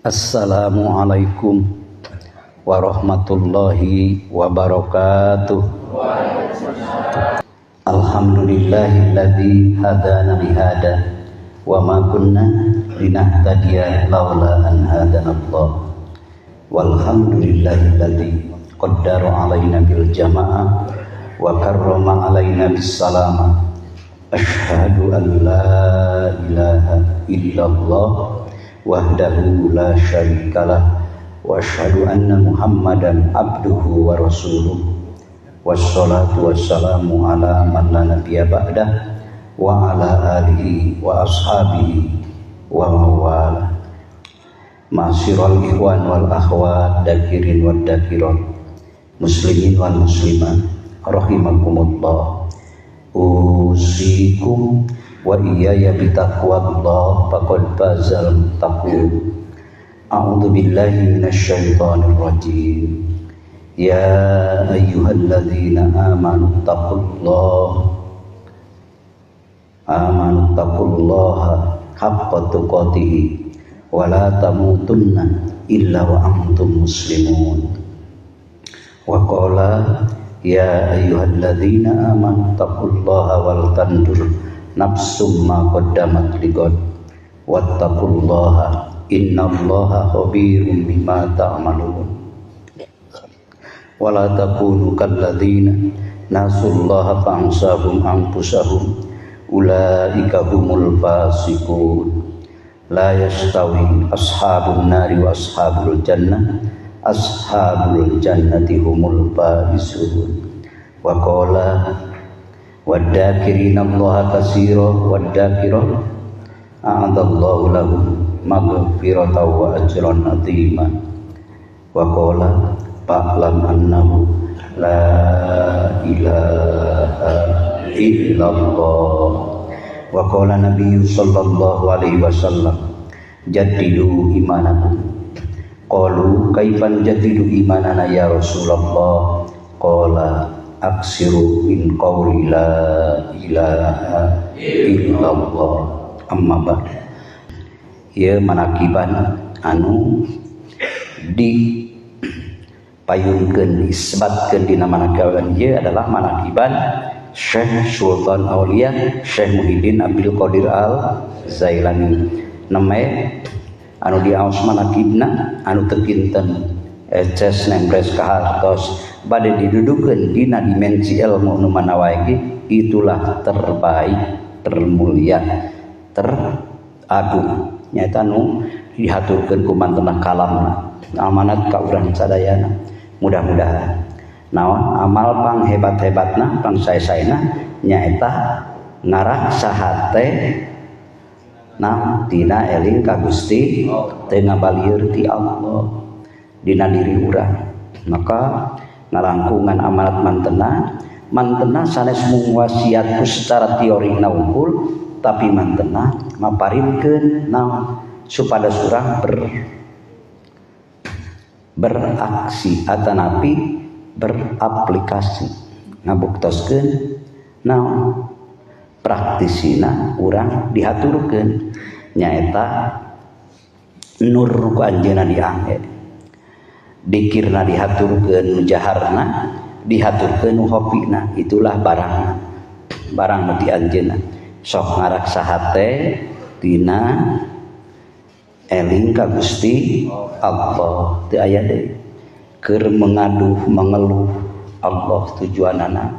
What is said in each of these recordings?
Assalamualaikum warahmatullahi wabarakatuh. Alhamdulillahilladzi hadana lihada wa ma kunna linahtadiya laula an hadanallah. Walhamdulillahilladzi qaddara alaina bil jamaah wa karrama alaina bis salamah. Asyhadu an la ilaha illallah wahdahu la syarikalah wa asyhadu anna Muhammadan abduhu wa rasuluh. Wassalatu wassalamu ala man la nabiyya ba'dah wa ala alihi wa ashabihi wa mawala. Ma'asyiral ikhwan wal akhwat, dakirin wad dakirat, muslimin wal muslimat, rahimakumullah. Usikum wa iyaya bitaqwallah faqad fazal muttaqun. A'udzu billahi minasyaitonir rajim. Ya ayyuhalladzina amanu taqullaha haqqa tuqatih wa la tamutunna illa wa antum muslimun. Wa qala ya ayyuhalladzina amanu taqullaha wal tandur nafsum ma qaddamat ligad wattaqullaha innallaha khabirum bima ta'malun. Wala takunu kalladzina nasullaha fa'ansahum anfusahum ulaika humul fasiqun. La yastawi ashabun nari wa ashabul jannah, ashabul jannati humul faizun. Wa qala waddzakirina Allaha katsira wadzakirat a'adallahu lahum maghfiratan wa ajran 'azima. Wa qala fa'lam annahu la ilaha illallah. Wa qala nabiyyu sallallahu alaihi wasallam jaddidu imanakum. Qalu kaifan jaddidu imanana ya Rasulullah? Qala aksiru min qawli la ilaha illallah. Amma ba'd. Ieu manakiban anu di payunkeun isbatkeun dina manakiban ieu adalah manakiban Syekh Sultan Aulia Syekh Muhyiddin Abdul Qadir Al Zailani. Name anu diaos manakibna anu teu kinten eces nempres ka hartos bade didudukeun dina dimensi ilmu nu mana wae ge, itulah terbaik, termulia, teragung. Nyaeta nu dihaturkeun ku mantena kalamna amanat ka urang sadayana. Mudah-mudahan naon amal pang hebat-hebatna pang sae-saena nyaeta ngaraksa hate nah dina eling ka Gusti teu ngabalieur ti Allah dina diri urang. Maka ngalangkungan amanat mantena mantena sanes mung wasiat ku secara teori na unggul, tapi mantena maparinkeun naon supados urang beraksi atanapi beraplikasi ngabuktoskeun naon praktisina urang dihaturkeun nyaeta nur ku anjeunna diangge, dikirna dihaturkeun nu jaharna, dihaturkeun nu hopina. Itulah barang barang nu ti anjeunna. Sok ngaraksa hate tina eling ka Gusti Allah. Teu aya deui keur mengaduh mengeluh Allah tujuanana,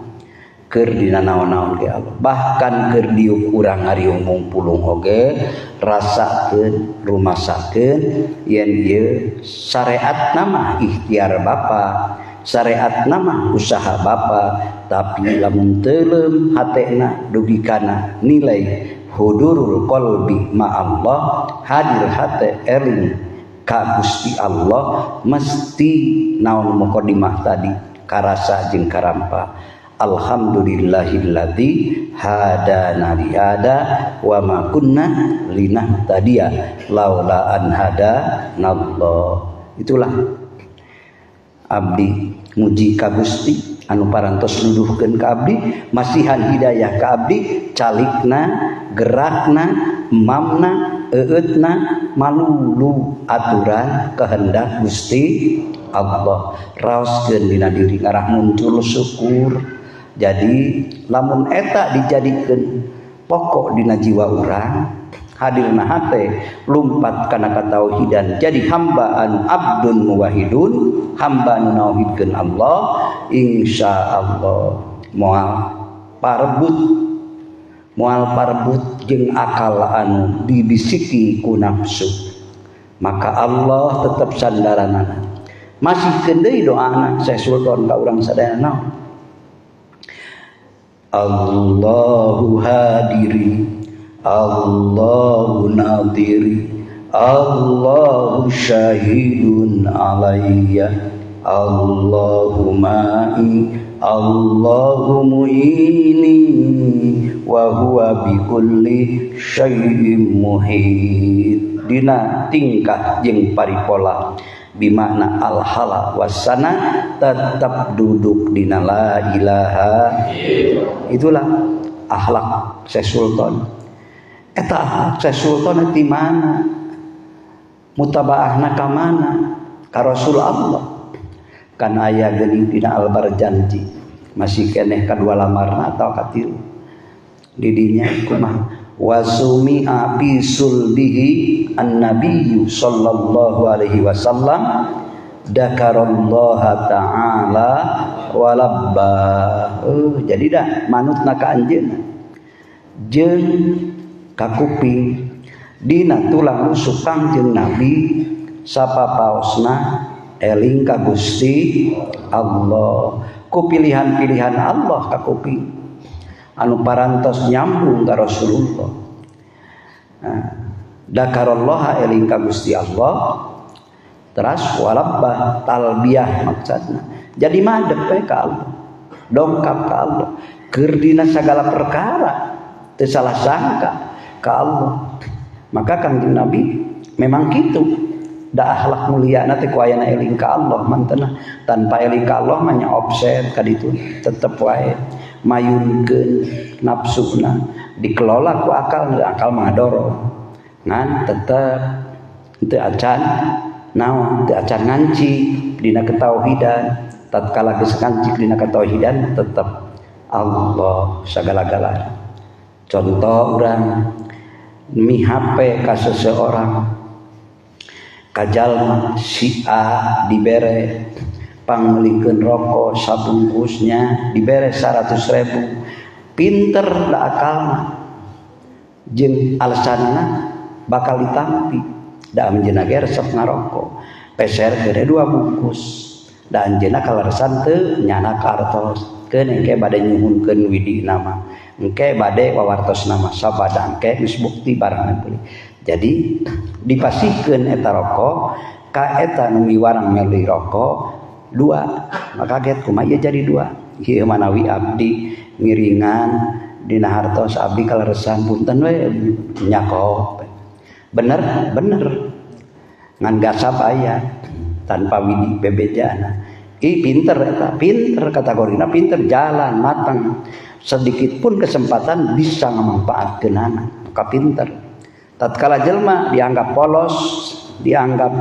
keur dina naon-naon ge Allah, bahkan keur diuk urang ngariung mungpulung oge rasakeun rumasakeun yen ieu syariat nama ikhtiar bapa, syariat nama usaha bapa, tapi lamun teuleum hatena dugi kana nilai hudurul qalbi ma'allah, hadir hate eling ka Gusti Allah, mesti naon mukadimah tadi karasa jeung karampa. Alhamdulillahilladzi hadana lihada wa ma kunna linahtadiya laula an hadanallah. Itulah abdi muji ka Gusti anu parantos nuduhkeun ka abdi, masihan hidayah ka abdi, calikna, gerakna, mamna, eueutna malulu aturan kehendak Gusti Allah. Raoskeun dina diri ngarah muncul syukur. Jadi lamun eta dijadikeun pokok dina jiwa urang, hadirna hate lumpat kana katauhidan jadi hamba anu abdun muwahhidun, hamba anu nauhidkeun Allah, insyaallah moal parebut jeung akal anu dibisiki ku nafsu. Maka Allah tetap sandaranana. Masih deui doana Syekh Sultan ka urang sadayana naon? Allahu hadiri, Allahu nadiri, Allahu syahidun alayya, Allahu ma'i, Allahu mu'ini, wa huwa bikulli syai'in muhit. Dina tingkah jeung paripola bimakna al-hala wasana tetap duduk dina la ilaha. Itulah akhlak Syekh Sultan. Eta akhlak Syekh Sultan di mana? Mutabaahna ka mana? Ka Rasul Allah. Kan aya geuning dina Al-Barjanji masih keneh kadua lamarna atau katilu. Didinya kumaha? Wasumi'a bi sulbihi an-nabiyyu sallallahu alaihi wasallam dakarallaha ta'ala walabba. Jadi dah manutna ka anjeunna jeung ka kuping dina tulang rusuk Kangjeng Nabi sapapaosna eling ka Gusti Allah. Ku pilihan-pilihan Allah ka kuping anu parantos nyambung ka Rasulullah. Nah, dakarallaha eling ka Gusti Allah teras walabba talbiyah maksudna. Jadi madep we ka Allah, dongkap ka Allah, keur dina sagala perkara teu salah sangka ka Allah. Maka Kangjeng Nabi memang kitu. Da akhlak muliana teh ku ayana eling ka Allah mantena. Tanpa eling ka Allah mah nya offset ka ditu tetep wae mayunkeun nafsuna dikelola ku akal, akal mah ngadorong ngan tetep teu acan naon, teu acan nganci dina ketauhidan. Tatkala geus ngancik dina ketauhidan tetep Allah sagala-galana. Contoh urang mihape ka seseorang, kajalma si A dibere pangmeulikeun rokok sabungkusnya dibere 100.000, pinter da akalna jeung alasanna bakal ditampi da anjeunna ge resep ngarokok, peser gede 2 bungkus da anjeunna kaleresan teu nyana kartos keun engke bade nyuhunkeun widi nama, engke bade wawartos nama sabada engke geus bukti barang meuli. Jadi dipasihkeun eta rokok ka eta nu miwarang meuli rokok 2, maka kaget kumaha ieu jadi 2. Ieu manawi abdi ngiringan dina hartos abdi kaleresan punten we nyakop. Bener bener ngan gasap aya tanpa widi bebejana. Ih pinter eta, pinter kategorina pinter jalan matang. Sedikit pun kesempatan bisa ngamanfaatkeunana, maka pinter. Tatkala jelma dianggap polos, dianggap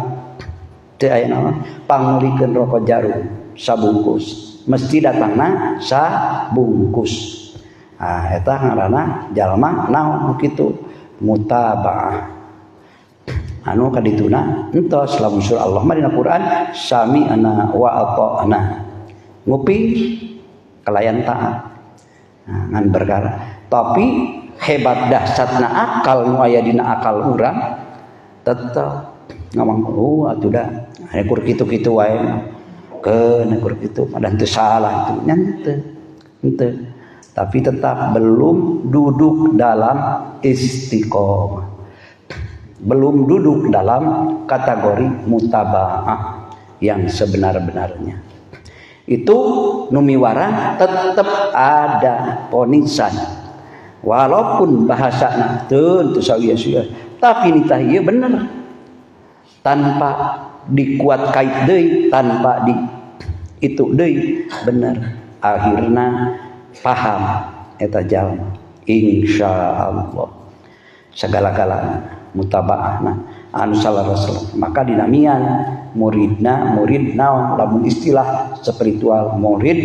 teu aya naon, pangmeulikeun rokok jarum sabungkus, mesti datangna sabungkus. Ah eta ngaranna jalma naon kitu mutabaah. Anu kadituna entos lamun surah Allah mah dina Quran sami'na wa ata'na. Ngopi kalayan taat. Nah, ngan berkara. Tapi hebat dahsyatna akal nu aya dina akal urang tetep ngomong oh atuh da aya kur kitu-kitu wae keun kur kitu padahal teu salah itu nya henteu. Tapi tetap belum duduk dalam istiqomah, belum duduk dalam kategori mutabaah yang sebenar-benarnya. Itu numiwara tetap ada ponisan walaupun bahasana teu sawieu-sawieu tapi nitah ieu bener tanpa dikuat kait deui, tanpa di itu deui bener, akhirna paham eta jalma insyaallah segala-galana. mutabaahna anu salaras. Maka dinamian muridna murid naon, lamun istilah spiritual murid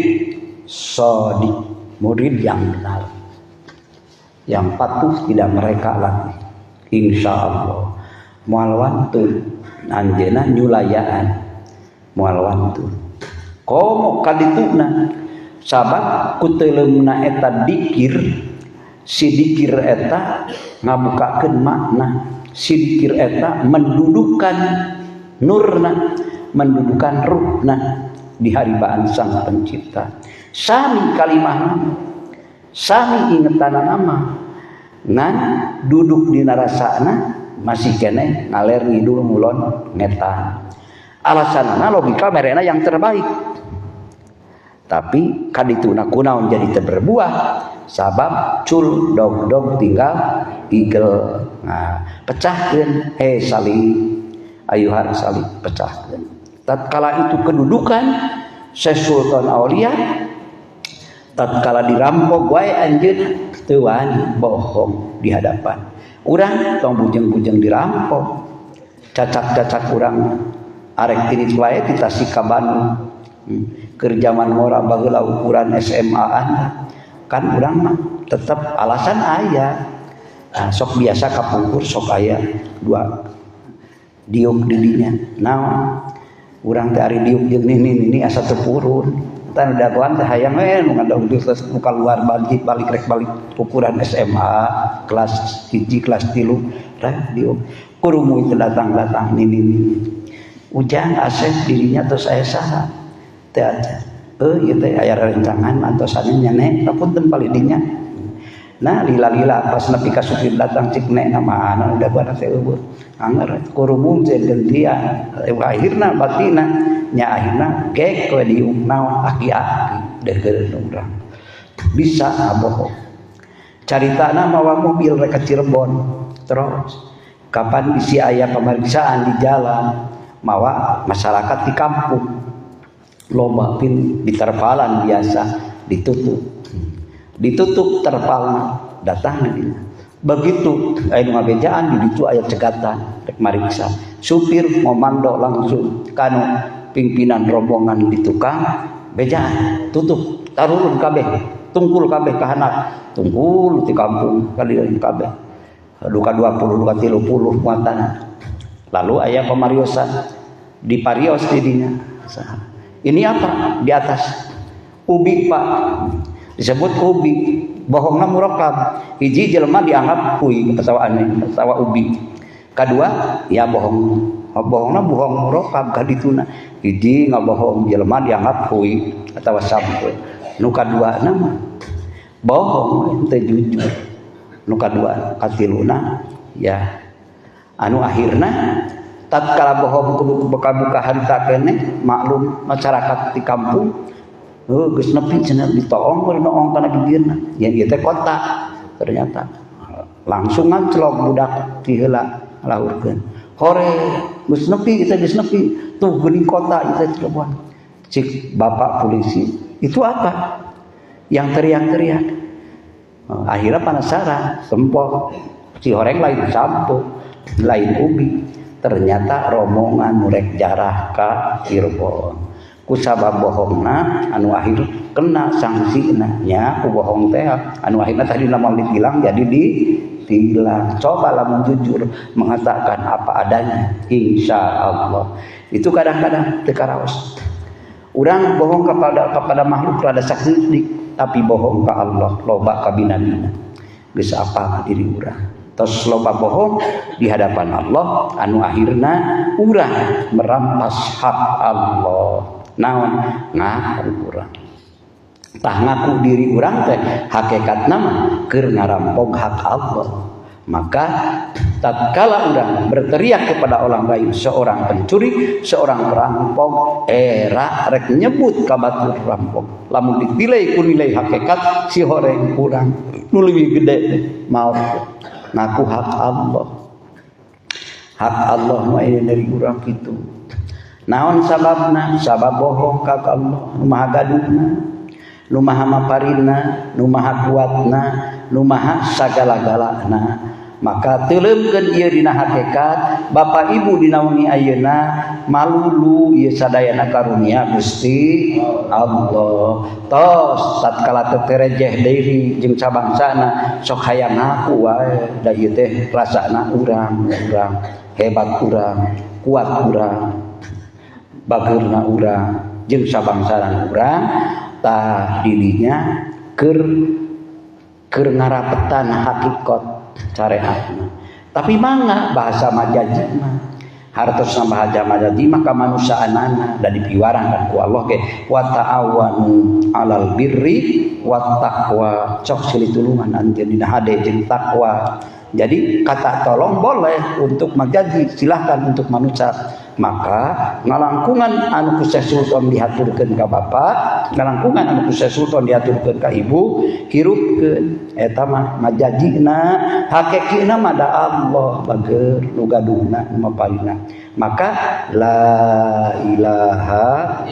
shodiq, murid yang benar, yang patuh tidak mereka lagi. Insya Allah moal wantun anjeunna nyulayaan, moal wantun komo kadituna sabab kuteuleumna eta dikir, si dikir eta ngabukakeun makna, si dikir eta mendudukan nurna, mendudukan ruhna di haribaan sang pencipta. Sami kalimahna, sami ingetana nama, ngan duduk di narasana masih kene ngaler ngidul ngulon ngetan. Alasanna logika merena yang terbaik, tapi kadituna kunaon jadi teu berbuah, sabab cul dog dog tinggal igel. Nah, pecahkeun he sali ayuhar sali, pecahkeun. Tatkala itu kedudukan Syekh Sultan Aulia, tatkala dirampok wae anjeun teu wani bohong di hadapan urang. Tong bujeng-bujeng dirampok, cacak-cacak urang arek tinit wae di Tasik ka Bandung. Keur zaman ngora baheula ukuran SMA an kan urang mah tetep alasan aya. Nah, sok biasa kapungkur sok aya dua diuk didinya naon urang teh ari diuk jeung nini nini asa teu purun. Tah nu dagoan teh hayang we nu ngadong terus nu kaluar balik balik rek balik ukuran SMA kelas 1 kelas 3 rek diuk kurumu itu datang-datang nini nini ujang asep dirinya terus aya saha teh aja ieu teh aya rencangan antosannya nyane kapunten palidinya. Nah lila-lila pas nepi ka supir datang cik nek nama anu dagoan teh eueuh anger kurumung teh gentian akhirna batina nya akhirna gek we diuk naon aki-aki deukeun urang bisa ngabohong. Caritana mawa mobil rek ka Cirebon terus kapan bisi aya pemeriksaan di jalan mawa masyarakat di kampung loba pin di terpalan biasa ditutup, ditutup terpalna datang di dinya. Begitu aya nu ngabejaan di ditu aya cegatan rek mariksa supir ngomando langsung kanu pimpinan rombongan di tukang bejaan tutup tarurun kabeh tungkul kabeh ka handap tungkul di kampung kali kabeh duka 20 duka 30 muatan. Lalu aya pamariosan di parios didinya ini apa di atas ubi pak disebut ubi bohongna murakab hiji jelema dianggap hui atawa aneh atawa ubi kadua ya bohong bohongna bohong murakab kadituna hiji ngabohong jelema dianggap hui atawa sampeu nu kadua mah bohong teu jujur nu kadua katiluna ya anu akhirna tatkala bohong kudu buka-buka harita keneh maklum masyarakat di kampung heuh geus nepi cenah ditoong we noong kana bibirna yen ieu teh kota ternyata langsung nganclok budak ti heula ngalaurkeun hore geus nepi kita geus nepi tuh geuning kota ieu teh Cirebon. Cik bapak polisi itu apa yang teriak-teriak akhirnya penasaran sempok si horeng lain sampo lain ubi ternyata rombongan murek jarah ka Cirebon kusabab bohongna anu akhir kena sanksina nya ku bohong teh anu akhirna tadi nama ditilang jadi ditilang. Coba lamun jujur mengatakan apa adanya insya Allah itu kadang-kadang teu karaos urang bohong kepada makhluk rada sakedik tapi bohong ka Allah loba kabina-bina geus apa diri urang tos loba bohong di hadapan Allah anu akhirna urang merampas hak Allah naon ngaku urang tah ngaku diri urang teh hakikatna mah keur ngarampok hak Allah. Maka tatkala urang berteriak kepada orang lain seorang pencuri, seorang perampok, era rek nyebut ka batur rampok. Lamun ditilai ku nilai hakikat si horeng urang nu leuwih gede maot ngaku hak Allah. Hak Allah mah ini dari urang kitu. Naon sababna? Sabab bohong ka Allah, nu maha gaduhna, nu maha maparina, nu maha kuatna, nu maha sagala-galana. Maka teuleumkeun ieu dina hakikat Bapak Ibu dina wengi ayeuna malulu ieu sadayana karunia Gusti Allah. Tos tatkala teu terejeh deui jeung sabangsana sok hayang ngaku wae da ieu teh rasana urang, urang hebat, urang kuat, urang bageurna, urang jeung sabangsana urang. Tah, didinya keur keur ngarapetan hakikat syariatna, tapi mangga bahasa majazi mah, hartosna bahasa majazi mah kamanusiaanana dan dipiwarang kan ku Allah ge, wa ta'awanu alal birri wat taqwa, sok silih tulungan anjeun dina hade jeung takwa. Jadi kata tolong boleh untuk majazi, silahkan untuk manusia. Maka ngalangkungan anu ku Syekh Sultan dihaturkeun ka bapak, ngalangkungan anu ku Syekh Sultan dihaturkeun ka ibu, hirupkeun eta mah majazina, hakikina mah da Allah bager nu gaduhna, nu mapalina. Maka la ilaha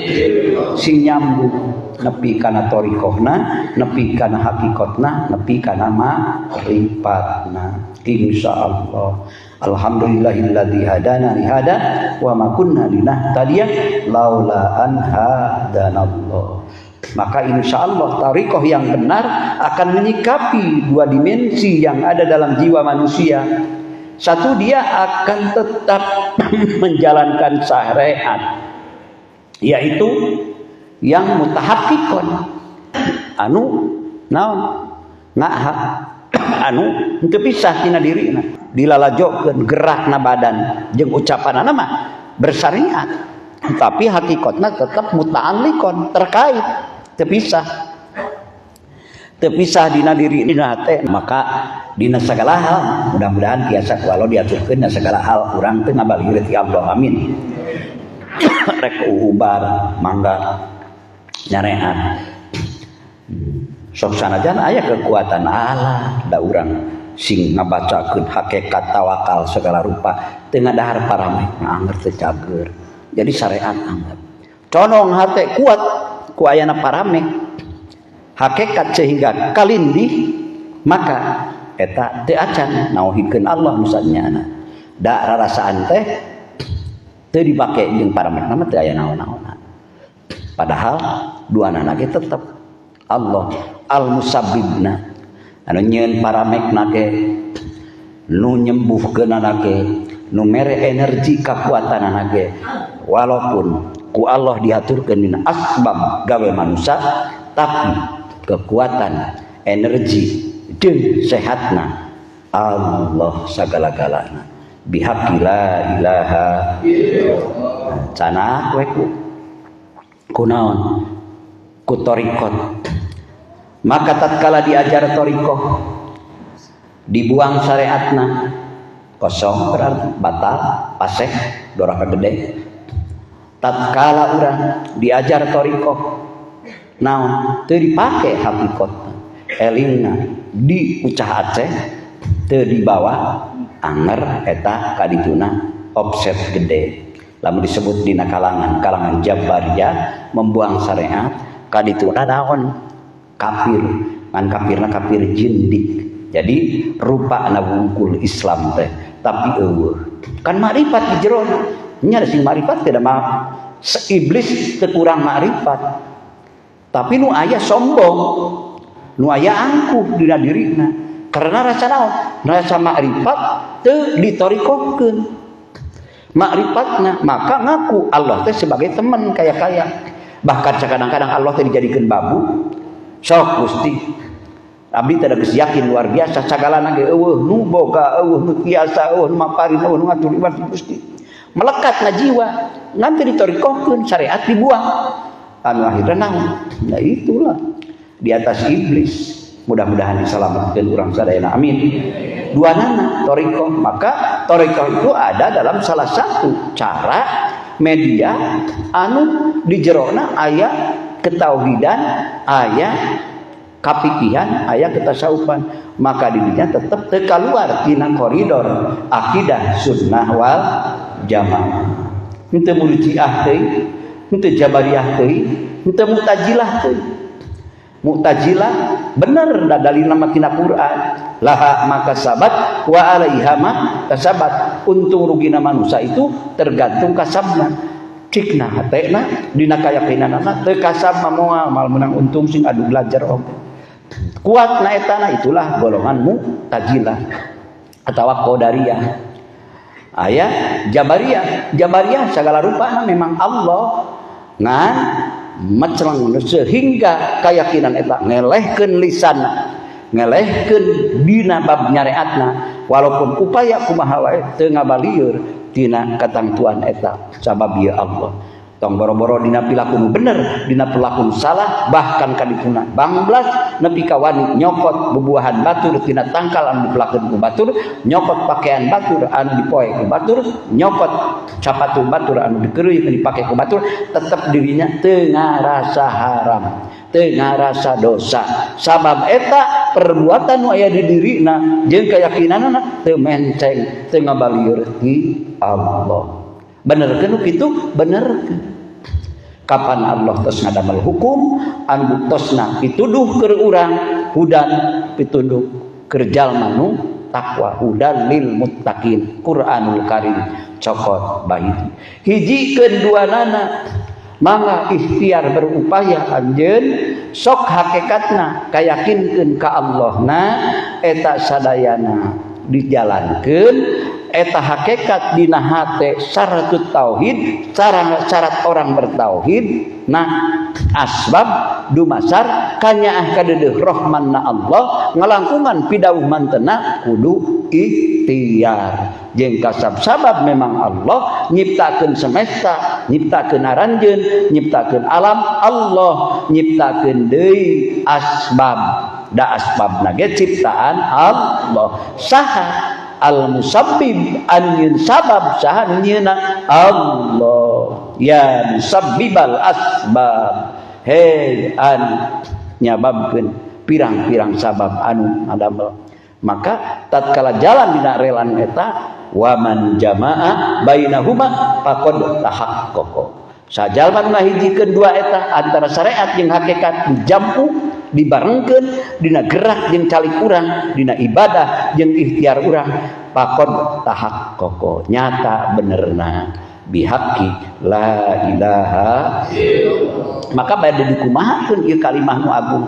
sing nyambung nepi kana thoriqohna, nepi kana hakikatna, nepi kana ma'rifatna, insyaallah. Alhamdulillahilladzi hadana li hada wa ma kunna linahtadiya laula an hadanallah. Maka insyaallah thariqah yang benar akan menyikapi dua dimensi yang ada dalam jiwa manusia. Satu, dia akan tetap menjalankan syariat, yaitu yang mutahakkikon, anu naon ngahak, anu henteu pisah tina dirina, dilalajokeun gerakna badan jeung ucapanana mah bersyariat, tapi hakikatna tetap muta'alliqon, terkait, terpisah, terpisah dina diri, dina hate. Maka dina segala hal mudah-mudahan biasa ku Allah diaturkeun, dina segala hal urang teu ngabalir ti Allah, amin. Rek ubar mangga nyareat, sok sanajan aya kekuatan Allah, da urang sing ngabacakeun hakikat tawakal segala rupa, teu ngadahar parameh angger teu cager. Jadi syariat anggap condong hate kuat ku ayana paramek hakikat sehingga kalindih, maka eta teu acan nauhidkeun Allah misalnya da rarasaan teh teu dipake jeung paramek mah teu aya naon-naonan, padahal dua anak ge tetep Allah al musabbibna, anu nyieun paramekna ge, nu nyembuhkeunana ge, nu mere energi kakuatanana ge. Walaupun ku Allah diaturkeun dina asbab gawe manusia, tapi kekuatan energi jeung sehatna Allah sagala-galana, bihaqqi la ilaha illallah. Canah we ku kunaon ku thoriqot. Maka tatkala diajar thoriqoh dibuang syariatna, kosong, berarti batal, paseh, doraka gede. Tatkala urang diajar thoriqoh naon teu dipake hakikatna, elingna di ucah aceh teu dibawa, anger eta kadituna offset gede. Lamun disebut dina kalangan kalangan Jabariyah membuang syariat, kadituna naon, kafir, ngan kafirna kafir jindik. Jadi rupa wungkul Islam teh, tapi eueuh kan makrifat di jerona nya. Sing makrifat tidak mah iblis teu kurang makrifat, tapi nu aya sombong, nu aya angkuh dina dirina, karena rasa naon, rasa makrifat teu ditorikohkeun makrifatna. Maka ngaku Allah teh sebagai teman kaya-kaya, bahkan kadang-kadang Allah teh dijadikeun babu. Sok Gusti, abdi teh geus yakin luar biasa, sagalana ge eueuh nu boga, eueuh nu tiasa, eueuh nu maparin, eueuh nu ngatur Gusti, melekat na jiwa. Nanti ditorikohkeun, syariat dibuang, anu akhirnya naon? Nah, itulah di atas iblis. Mudah-mudahan diselamatkan urang sadayana, amin. Dua nana thoriqoh. Maka thoriqoh itu ada dalam salah satu cara media anu di jerona aya ketauhidan, aya kapikihan, aya ketasawufan. Maka dirinya tetap teu kaluar tina koridor akidah sunnah wal jamaah, henteu murjiah teuing, henteu jabariyah teuing, henteu mutazilah teuing. Mu'tazilah bener da dalilna mah tina Quran, laha makasabat wa alaiha ma kasabat. Untung rugina manusia itu tergantung kasabna. Cikna hatena dina kayakinanana teu kasab mah moal mal menang untung sing adu belajar oge. Kuat na etana, itulah golongan Mu'tazilah atawa Qadariyah. Aya Jabariyah, Jabariyah segala rupa memang Allah ngan meceleng sehingga keyakinan eta ngelehkeun lisanna, ngelehkeun dina bab nyareatna, walaupun upaya kumaha wae teu ngabalieur tina katangtuan eta sabab ieu Allah. Tong boro-boro dina pilaku nu bener, dina pelaku nu salah, bahkan kadituna bangblas nepi ka wani nyokot bubuahan batur tina tangkal anu dipelakeun ku batur, nyokot pakaian batur anu dipoe ku batur, nyokot capatu batur anu dikeureuy dipake ku batur, tetep dirinya teu ngarasa haram, teu ngarasa dosa, sabab eta perbuatan nu aya di dirina jeung keyakinanana teu menceng, teu ngabalieur ti Allah. Bener kan kitu? Bener. Kapan Allah tos ngadamel hukum anu buktosna pituduh keur urang, hudan pituduh keur jalma nu takwa, hudan lil muttaqin, Quranul Karim cokot bahiji. Hijikeun duanana, mangga ikhtiar berupaya anjeun sok hakikatna kayakinkeun ka Allahna eta sadayana dijalankeun eta hakikat dina hate, syarat tauhid, cara syarat orang bertauhid. Nah, asbab dumasar kanyaah kadeudeuh rahmanna Allah ngalangkungan pidawuh mantena kudu ikhtiar jeung kasab, sabab memang Allah nyiptakeun semesta, nyiptakeun aranjeun, nyiptakeun alam, Allah nyiptakeun deui asbab, da asbabna ge ciptaan Allah. Saha al musabbib anu nyieun sabab? Saha nu nyieunna? Allah. Ya musabbibal asbab, hei an nyababkeun pirang-pirang sabab anu ngadamel. Maka tatkala jalan dina relan eta, waman jama'a bainahuma faqad tahaqqaqa. Sajalma ngahijikeun dua eta antara syariat jeung hakikat dijampu, dibarengkeun dina gerak jeung calik urang, dina ibadah jeung ikhtiar urang, faqad tahaqqaqa, nyata benerna bihaqi la ilaha. Maka bade dikumahakeun ieu kalimah nu agung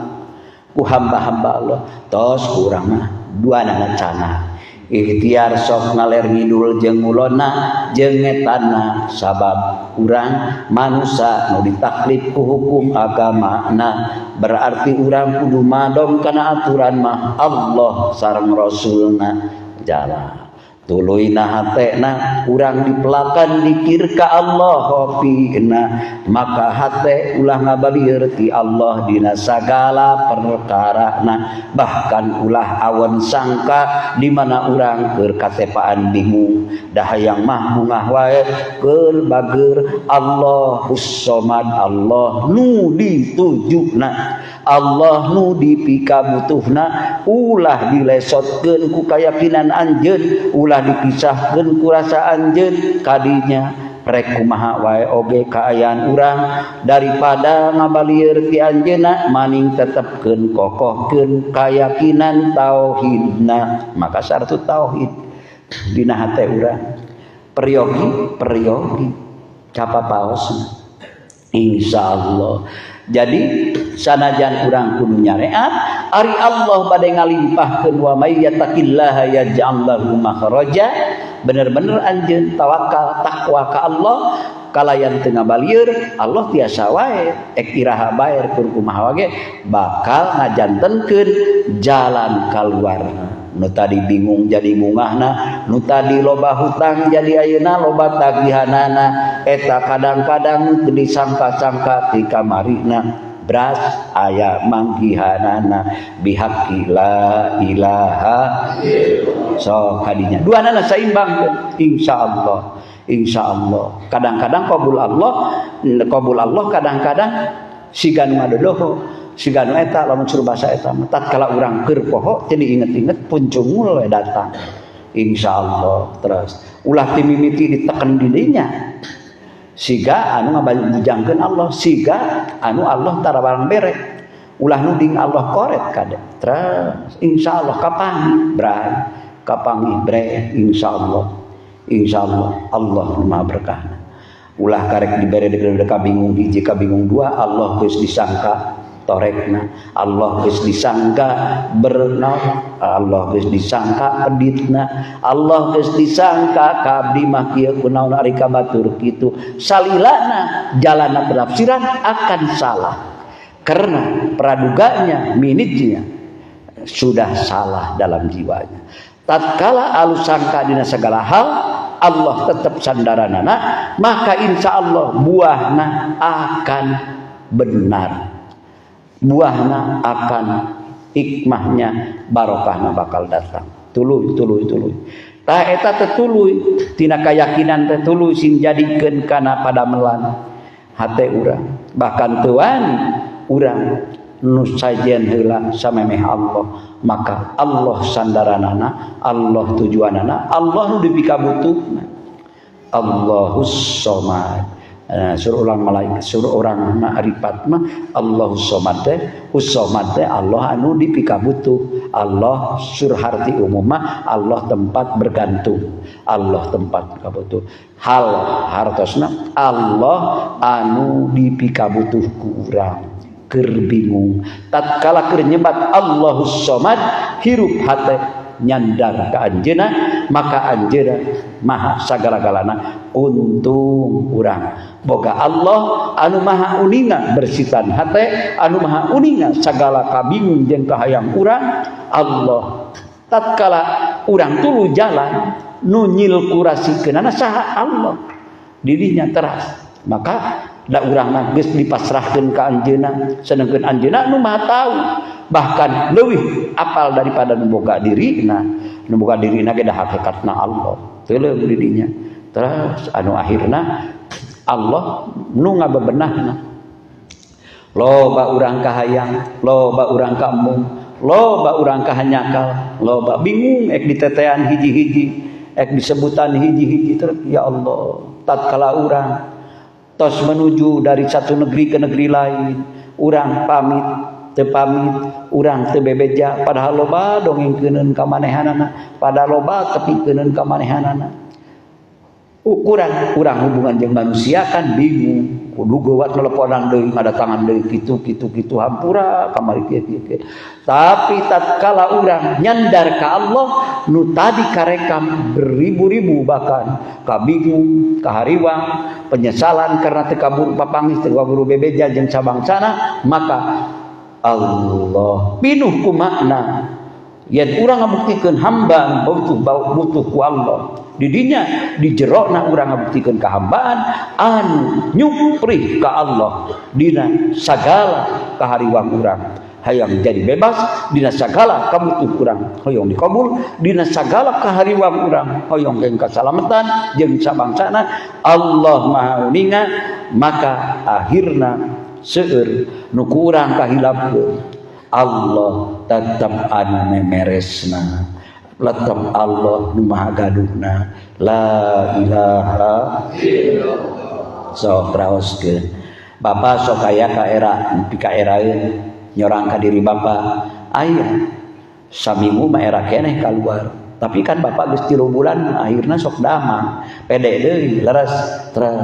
ku hamba-hamba Allah? Tos ku urang mah duanana canah ikhtiar sok ngaler ngidul jeung ngulonna jeung ngetana, sabab urang manusia nu ditaklif ku hukum agamana, berarti urang kudu madong kana aturan mah Allah sareng Rasulna. Jalan tuluyna hatena urang dipelakan dikir ka Allah hopina, maka hate ulah ngabalieur ti Allah dina sagala perkarana, bahkan ulah awan sangka di mana urang keur katepaan bingung dah hayang mah bungah wae keur bager. Allahus Somad, Allah nu ditujuna, Allah nu dipikabutuhna. Ulah dilesotkeun ku kayakinan anjeun, ulah dipisahkeun ku rasa anjeun kadinya. Rek kumaha wae oge kaayaan urang, daripada ngabalieur ti anjeunna maning tetepkeun, kokohkeun kayakinan tauhidna. Maka syarat tauhid dina hate urang peryogi peryogi capapaosna, insyaallah. Jadi sanajan urang kudu nyareat, ari Allah bade ngalimpahkeun, wa may yattaqillaha yaj'al lahu makhraja. Bener-bener anjeun tawakal takwa ka Allah kalayan teu ngabalieur, Allah tiasa wae ek iraha bae kur kumaha ge bakal ngajantenkeun jalan kaluarna. Nu tadi bingung jadi bungahna, nu tadi loba hutang jadi ayeuna loba tagihanana. Eta kadang-kadang teu disangka-sangka ti kamarina beras aya manggihanana bihaqi la ilaha. So kadinya duanana saimbang, insyaallah, insyaallah. Kadang-kadang qabul Allah, qabul Allah, kadang-kadang siga nu ngadodoho, siga nu eta lamun suruh basa eta mah tatkala urang keur poho jadi inget-inget puncungul we datang, insyaallah. Terus ulah timimiti diteken didinya siga anu ngabujangkeun Allah, siga anu Allah tara barang bere. Ulah nuding Allah koret kade. Terus insyaallah kapanggih bray, kapanggih bre insyaallah. Insyaallah Allah Maha berkah. Ulah karek dibere degede kabingung hiji kabingung dua, Allah geus disangka torekna, Allah geus disangka berna, Allah geus disangka peditna, Allah geus disangka ka abdi mah kieu kunaon ari ka batur kitu. Salilana jalana penafsiran akan salah. Karena praduganya, minitnya sudah salah dalam jiwanya. Tatkala alus sangka dina segala hal, Allah tetap sandaranana, maka insya Allah buahna akan benar. Buahna akan hikmahnya, barokahna bakal datang. Tuluy, tuluy, tuluy. Tah eta teh tuluy tina kayakinan teh tuluy sing jadikeun kana padamelan hate urang. Bahkan tuan urang nu sajen heula samemeh Allah, maka Allah sandaranana, Allah tujuanana, Allah nu dipikabutuhna. Allahus somad. Nah, suruh orang malaikat, suruh orang ma'rifat mah Allahus somad teh, usomad teh Allah anu dipikabutuh. Allah sur harti umum mah Allah tempat bergantung, Allah tempat kabutuh. Hal hartosna Allah anu dipikabutuh ku urang. Keur bingung tatkala keur nyebat Allahus somad, hirup hate nyandar ka anjeunna, maka anjeunna maha sagala-galana. Untung urang boga Allah anu maha uninga bersitan hate, anu maha uninga sagala kabingung jeung kahayang urang. Allah tatkala urang tulu jalan nu nyil kurasikeunana saha Allah dirinya teras, maka da urang mah geus dipasrahkeun ka anjeunna, sedengkeun anjeunna nu maha tahu, bahkan leuwih apal daripada nu boga dirina. Nu boga dirina ge da hakikatna Allah teuleum di dinya. Terus anu akhirna Allah nu ngabebenahna. Loba urang kahayang, loba urang kaembung, loba urang kahanyakal, loba bingung ek ditetean hiji-hiji, ek disebutan hiji-hiji. Terus ya Allah tatkala urang tos menuju dari satu negeri ke negeri lain, urang pamit teu pamit, urang teu bebeja, padahal loba dongengkeuneun ka manehanana, padahal loba tepikeuneuun ka manehanana. Ukuran urang hubungan jeung manusia kan bingung, kudu geuwat teleponan deui, ngadatangan deui kitu kitu kitu, hampura kamari kieu kieu kieu. Tapi tatkala urang nyandar ka Allah nu tadi karekam beribu-ribu, bahkan kabingung, kahariwang, penyesalan karena teu kaburu papanggih, teu kaburu bebeja jeung sabangsana, maka Allah pinuh ku makna yen urang ngabuktikeun hamba butuh butuh ku Allah. Didinya di jerona urang ngabuktikeun kahambaan anu nyuprih ka Allah dina sagala kahariwang urang hayang jadi bebas, dina sagala kabutuh urang hoyong dikabul, dina sagala kahariwang urang hoyong jeung kasalamatan jeung sabangsana. Allah Maha uninga, maka akhirna seueur nu ku urang kahilapkeun, Allah tetep anu memeresna, tetep Allah nu maha gaduhna. La ilaha illallah. Sok raoskeun Bapak, sok aya ka era pikaeraeun nyorang ka diri Bapak, aya saminggu mah era keneh keluar, tapi kan Bapak geus 3 bulan akhirna sok damang pede deui leres.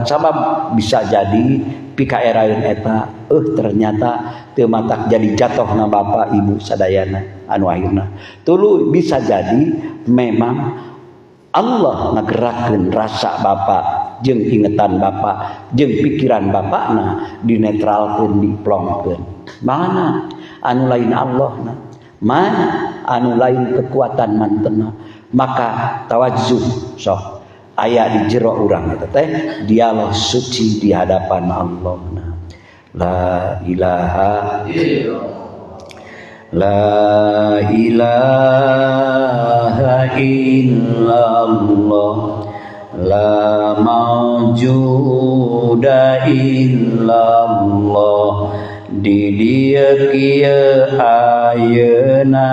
Sabab bisa jadi pikaeraeun eta ternyata teu matak jadi jatohna Bapak Ibu sadayana anu akhirna tuluy bisa jadi memang Allah ngagerakkeun rasa Bapak jeung ingetan Bapak jeung pikiran Bapakna dinetralkeun, diplongkeun. Mana anu lain Allahna, mana anu lain kekuatan mantena, maka tawajjuh sok aya di jero urang eta teh dialog suci di hadapan Allah. La ilaha illallah, la ilaha illallah, la mawjuda illallah. Di dieu kieu ayeuna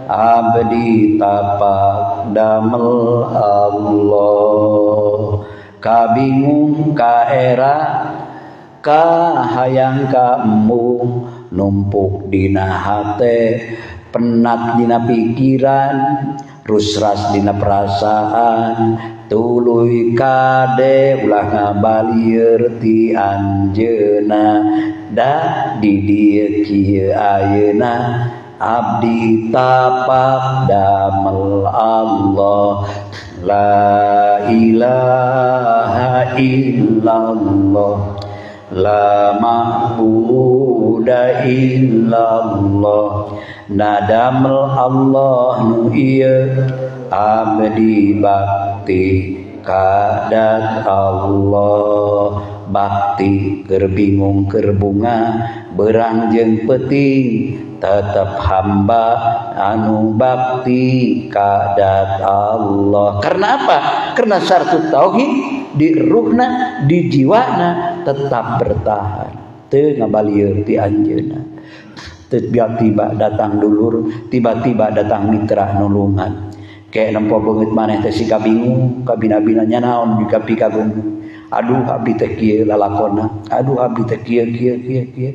abdi tapak damel Allah, kabingung ka era kahayang ka embung Numpuk dina hate, penat dina pikiran, rusras dina perasaan, tuluy kade ulah ngabalieur ti anjeunna. Da di dieu kieu ayeuna abdi tapak damel Allah. La ilaha illallah, la ma'buda illallah. Nadamel Allah nu ieu abdi bakti kadat Allah. Bakti keur bingung keur bunga, berang jeung peuting tetap hamba anu bakti kadat Allah. Karena apa? Karena syarat tauhid di ruhna, di jiwana tetap bertahan. Teu ngabalieur ti anjeunna. Tiba-tiba datang dulur, tiba-tiba datang mitra nulungan. Kayak nempo beungeut maneh teh siga bingung, kabina-binanya naon dikapikagung. Aduh abdi teh kieu lalakonna, aduh abdi teh kieu kieu kieu kieu.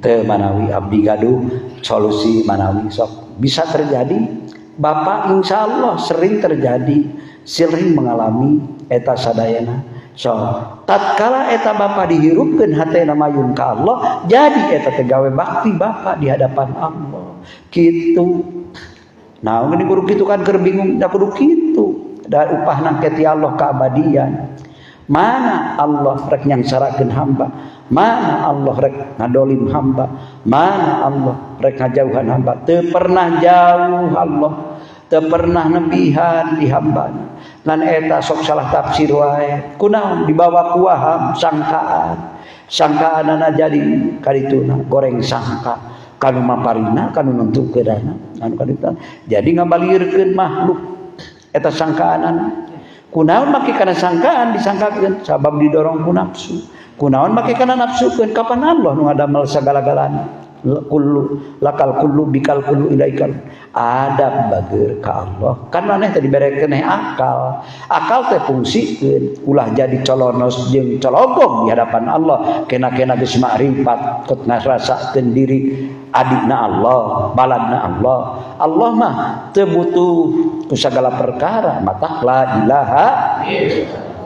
Teu manawi abdi gaduh solusi manawi sok bisa terjadi. Bapak insyaallah sering terjadi, sering mengalami eta sadayana. So tatkala eta bapak dihirupkeun hatena mayun ka Allah, jadi eta teh gawe bakti bapak di hadapan Allah. Kitu. Nah, ini kudu kitu kan keur bingung, da kudu kitu. Da upahna ke ti Allah keabadian. Mana Allah rek nyangsarakeun hamba, mana Allah rek ngadolim hamba, mana Allah rek ngajauhan hamba. Teu pernah jauh Allah, teu pernah nebihan di hambana. Ngan eta sok salah tafsir wae. Kunaon dibawa ku waham sangkaan. Sangkaanana jadi karituna goreng sangka. Kanu maparina, kanu nentukeunana, anu kadituna. Jadi ngabalieurkeun makhluk eta sangkaanana. Kunaon make kana sangkaan disangkakeun sabab didorong ku nafsu. Kunaon make kana nafsukeun kapan Allah nu ngadamel sagala-galana. Kullu lakal kullu bikal kullu ilaikal. Adab bager ka Allah. Kan maneh teh dibere keneh akal. Akal teh fungsikeun ulah jadi colonos jeung cologong di hadapan Allah. Kena-kena geus makrifat kot ngarasakeun diri adikna Allah, baladna Allah. Allah mah teu butuh ku sagala perkara, mata la ilaha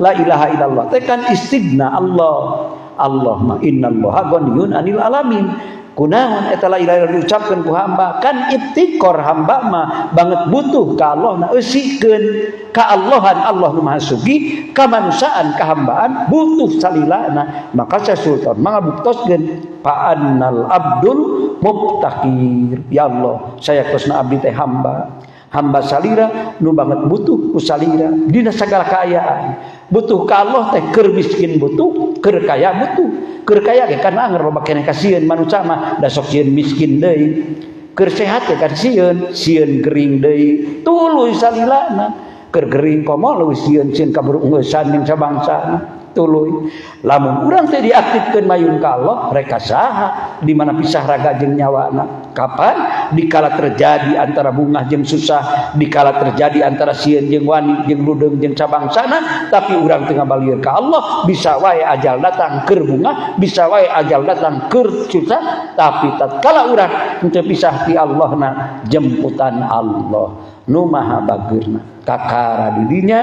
la ilaha illallah. Teh kan istigna Allah. Allah mah innallaha ghaniyun anil alamin. Kunaon eta la ilaha illallah diucapkeun ku hamba, kan iftikor hamba mah banget butuh ka Allah na eusikeun ka Allahan Allah nu Maha Sugih, kamanusiaan kahambaan butuh salilana. Maka saya sultan mangabuktoskeun fa annal abdul mubtakir. Ya Allah, saya kosna abdi teh hamba, hamba salira nu banget butuh ku salira dina sagala kaayaan. Butuh ka Allah teh keur miskin butuh, keur kaya butuh. Keur kaya ge kan anger loba keneh kasieun manusia mah da sok sieun miskin deui. Keur sehat ge kan sieun, sieun gering deui. Tuluy salilana. Keur gering komo leuwih sieun, sieun kaburu unggeusan jeung sabangsana. Tuluy. Lamun urang teh diaktifkeun mayun ka Allah, reka saha di mana pisah raga jeung nyawana. Kapan? Dikala terjadi antara bungah jeung susah, dikala terjadi antara sieun jeung wani jeung ludeung jeung sabangsana, tapi urang teu ngabalieur ka Allah, bisa wae ajal datang keur bungah, bisa wae ajal datang keur susah, tapi tatkala urang teu pisah ti Allahna, jemputan Allah nu maha bageurna. Kakara didinya,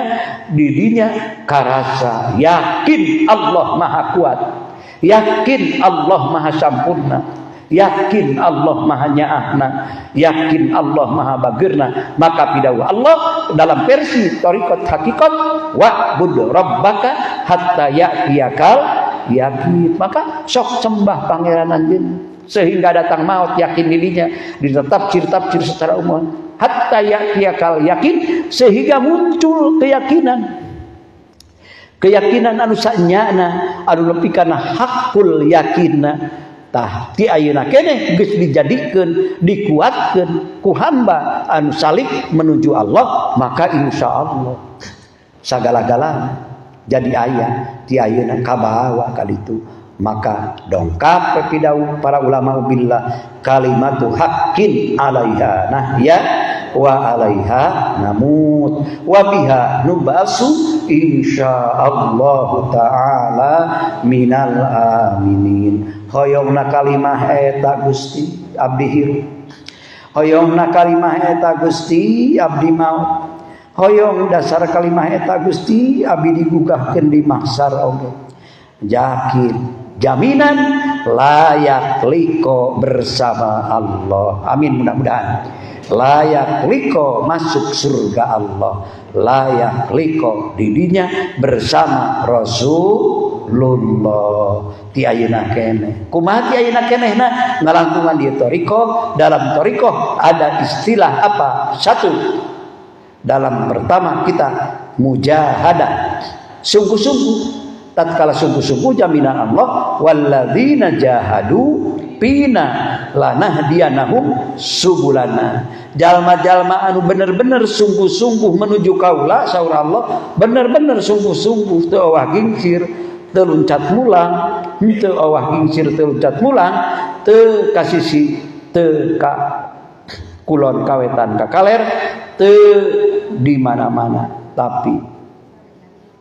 didinya karasa yakin Allah maha kuat, yakin Allah maha sampurna, yakin Allah maha nyaahna, yakin Allah maha bageurna. Maka pidawuh Allah dalam versi thariqat hakikat, wa'bud rabbaka hatta ya'tiyakal yakin. Maka sok sembah pangeran anjeun sehingga datang maut yakin dirinya, ditafsir-tafsir secara umum hatta ya'tiyakal yakin, sehingga muncul keyakinan. Keyakinan anu sanyana anu nepi kana hakul yakinna. Tah ti ayeuna keneh geus dijadikeun, dikuatkeun ku hamba anu salik menuju Allah, maka insyaallah sagala-galana jadi aya ti ayeuna kabawa kaditu. Maka dongkap pidawuh para ulama billah kalimatu haqqin alaiha nahya wa alaiha namut wa biha nubasu insyaallahu taala minal aminin. Hoyongna kalimah eta Gusti abdi hirup, hoyongna kalimah eta Gusti abdi maut, hoyong dasar kalimah eta Gusti abdi digugahkeun di mahsyar oge. Yakin, jaminan layak liko bersama Allah. Amin, mudah-mudahan layak liko masuk surga Allah, layak liko dirinya bersama Rasulullah ti ayeuna keneh. Kumaha ti ayeuna kenehna? Ngalangkungan di thoriqoh. Dalam thoriqoh ada istilah apa? Satu, dalam pertama kita mujahadah, sungguh-sungguh. Tatkala sungguh-sungguh, jaminan Allah, walladzina jahadu fina lanahdiyanahum subulana. Jalma-jalma anu bener-bener sungguh-sungguh menuju kaula, saur Allah, bener-bener sungguh-sungguh, teu owah gingsir teu luncat mulang, teu owah gingsir teu luncat mulang, teu kasisi teu ka kulon, kawetan ka kaler, teu di mana-mana tapi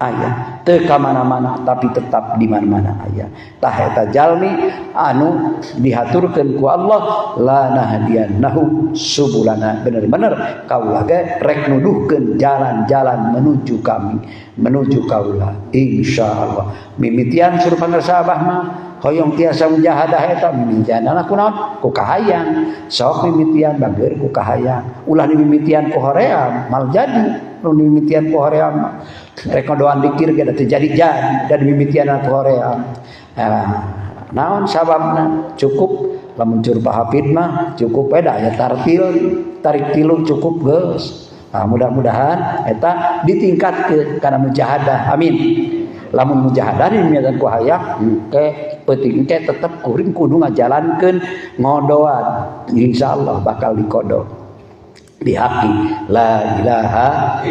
aya, teu ka mana-mana tapi tetap di mana-mana aya. Tah, eta jalmi anu dihaturkeun ku Allah lanahdiyannahum subulana, bener-bener kaula ge rek nuduhkeun jalan-jalan menuju kami, menuju kaula, insyaallah. Mimitian suruh pangersa abah mah hoyong tiasa mujahadah eta mimitianana ku naon? Ku kahayang. Sok mimitian bager ku kahayang, ulah dimimitian ku hoream, mal jadi. Nu dimimitian ku hoream mah rek doan dikir ge teu jadi-jadi dan mimitian ku hoream. Nah, naon sababna? Cukup lamun cur Pak mah cukup we da aya tartil, tarik tilu cukup geus. Nah, mudah-mudahan eta ditingkatkeun kana mujahadah. Amin. Lamun mujahadah dimimitian ku hayang engke peuting engke tetep kuring kudu ngajalankeun ngodoan, insyaallah bakal dikodo dihaki la ilaha,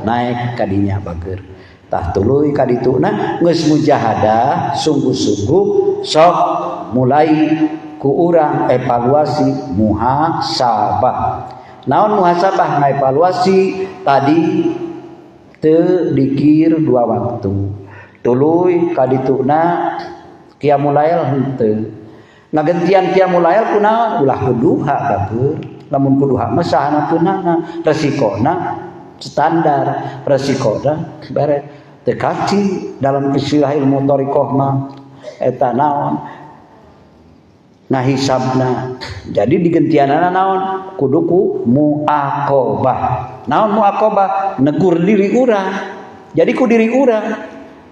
naik kadinya bager. Tah, tuluy kadituna geus mujahadah sungguh-sungguh, sok mulai ku urang evaluasi, muhasabah. Naon muhasabah? Ngaevaluasi tadi teu dikir dua waktu, tuluy kadituna qiyamulail henteu, ngagentian qiyamulail kunaon? Ulah kuduha bager. Lamun kuduha mah sahana punana resikona standar, resikona bare teu kaci. Dalam istilah ilmu thoriqoh mah eta naon? Ngahisabna. Jadi digentianana naon? Kudu ku muaqabah. Naon muaqabah? Negur diri urang. Jadi ku diri urang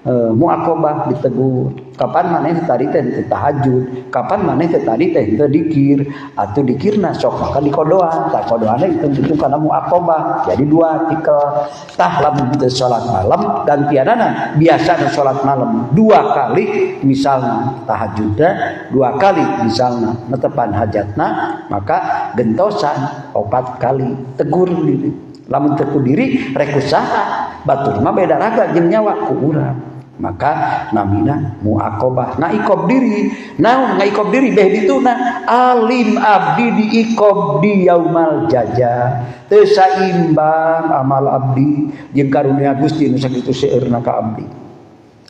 muaqabah, ditegur, kapan maneh tadi teh teu tahajud, kapan maneh teh tadi teh teu dikir atuh dikirna sok maka dikodoan. Tah, kodoanna hitung-hitung kana muaqabah, jadi dua tikel. Tah, lamun teu salat malam gantianana biasa salat malam dua kali misalnya, tahajudna dua kali misalnya, netepan hajatna maka gentosan opat kali. Tegur diri. Lamun teu ku diri rek usaha, batur mah beda raga jeung nyawa ku urang. Maka namina muaqabah, ngaikob diri. Naon ngaikob diri? Beh dituna alim abdi diikob di yaumal jaza, teu saimbang amal abdi jeung karunia Gusti nu sakitu seueurna ka abdi,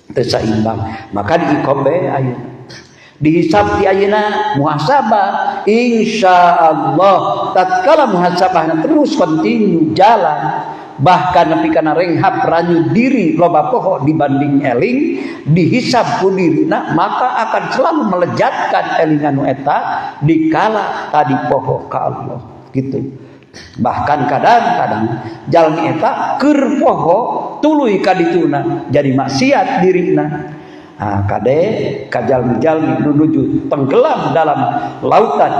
teu saimbang, maka diikob bae ayeuna, dihisab di ayeuna, muhasabah. Insyaallah tatkala muhasabahna terus kontinu jalan, bahkan nepi kana renghap ranyu diri loba poho dibanding eling, dihisab ku dirina, maka akan selalu melejatkan elingan nu eta dikala tadi poho ka Allah gitu. Bahkan kadang-kadang jalmi eta keur poho tuluy ka dituna jadi maksiat dirina. Nah, kade ka jalmi-jalmi menuju tenggelam dalam lautan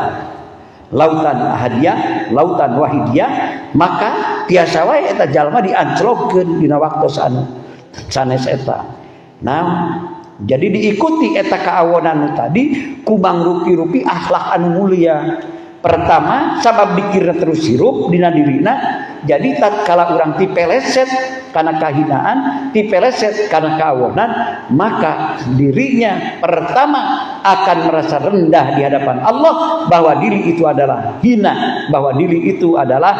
lautan ahadiyah, lautan wahidiyah, maka tiasa wae eta jalma dianclogkeun dina waktu anu sanes eta. Nah, jadi diikuti eta kaawonan tadi ku mangrupi-rupi akhlak anu mulia. Pertama, sabab dikirna terus hirup dina dirina, jadi tatkala urang tipeleset karena kahinaan, tipeleset karena kaawonan, maka dirinya pertama akan merasa rendah di hadapan Allah bahwa diri itu adalah hina, bahwa diri itu adalah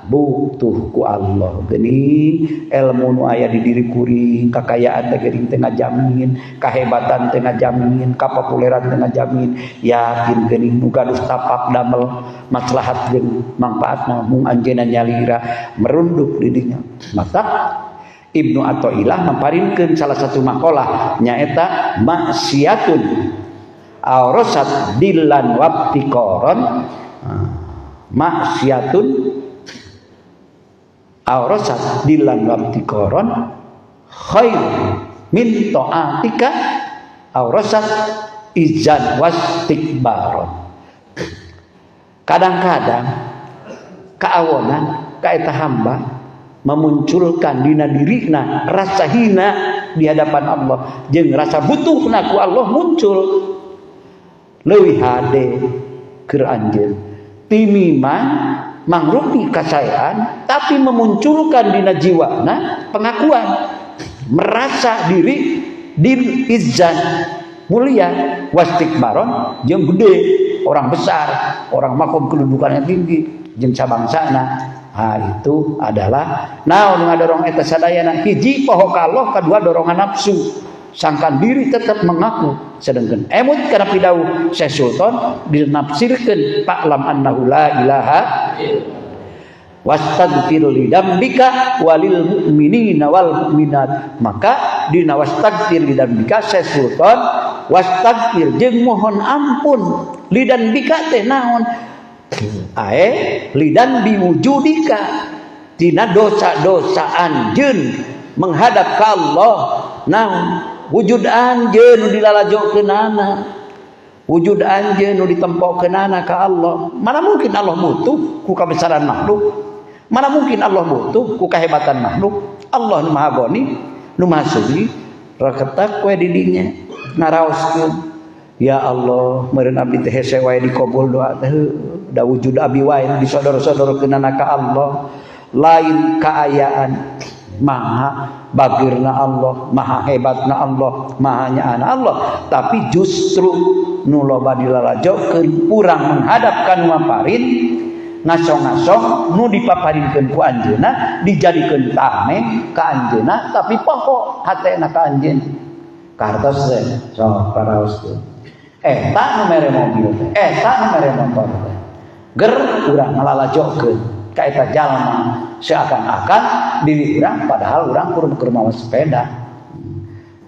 Butuh ku Allah geuning ilmu nu aya di diri kuring, kakayaan teh geuning teu ngajamin, kahebatan teu ngajamin, kapopuleran teu ngajamin. Yakin geuning nu gaduh tapak damel maslahat jeung mangpaatna mung anjeunna nyalira merunduk di dinya. Maka Ibnu Athaillah mamparinkeun salah satu makalah nyaeta maksiatun aurasat dilan wabtikoron, maksiatun aurasat dilan wabtikoron khair min ta'atika aurasat izan wastikbaron. Kadang-kadang kaawonan kaeta hamba memunculkan dina dirina rasa hina di hadapan Allah jeung rasa butuhna ku Allah muncul leuwih hade keur anjeun timiman mangrupi kasaean, tapi memunculkan dina jiwana pengakuan merasa diri dil izzan mulia wastikbaron jeung gede, orang besar, orang makom kedudukannya tinggi jeung sabangsana. Ha, itu adalah naon ngadorong eta sadayana, hiji poho ka Allah, kedua dorongan nafsu sangkan diri tetap mengaku. Sedangkan emut kana pidauh Syekh Sultan dinafsirkeun fa'lam annahu la ilaha wastaghfir li dzambika walil mu'minina wal mu'minat. Maka dina wastaghfir li dzambika Syekh Sultan wastaghfir jeung mohon ampun li dzambika teh naon ae lidan biwujudika tina dosa-dosa anjeun menghadap ka Allah. Naon wujud anjeun nu dilalajokeunana, wujud anjeun nu ditempokeunana ka Allah. Mana mungkin Allah butuh ku kabesaran makhluk, mana mungkin Allah butuh ku kahebatan makhluk. Allah nu Maha Goni, nu Maha Sugi. Reketak we di dinya ngaraoskeun, ya Allah meureun abdi teh hese wae dikabul doa teh, da wujud abi wae nu disodor-sodorkeunana ka Allah. Lain kaayaan, maha bagirna Allah, maha hebatna Allah, maha nyaana Allah, tapi justru nu loba dilalajokeun urang menghadap ka nu maparin, ngasong-ngasong nu dipaparinkeun ku anjeunna dijadikeun tameng ka anjeunna, tapi poho hatena ka anjeunna. Kartos teh sok paraoskeun eta nu mere mobil teh, eta nu mere motor teh, ger urang ngalalajokeun ka eta jalma seakan-akan diri urang, padahal urang kur mawa sepeda.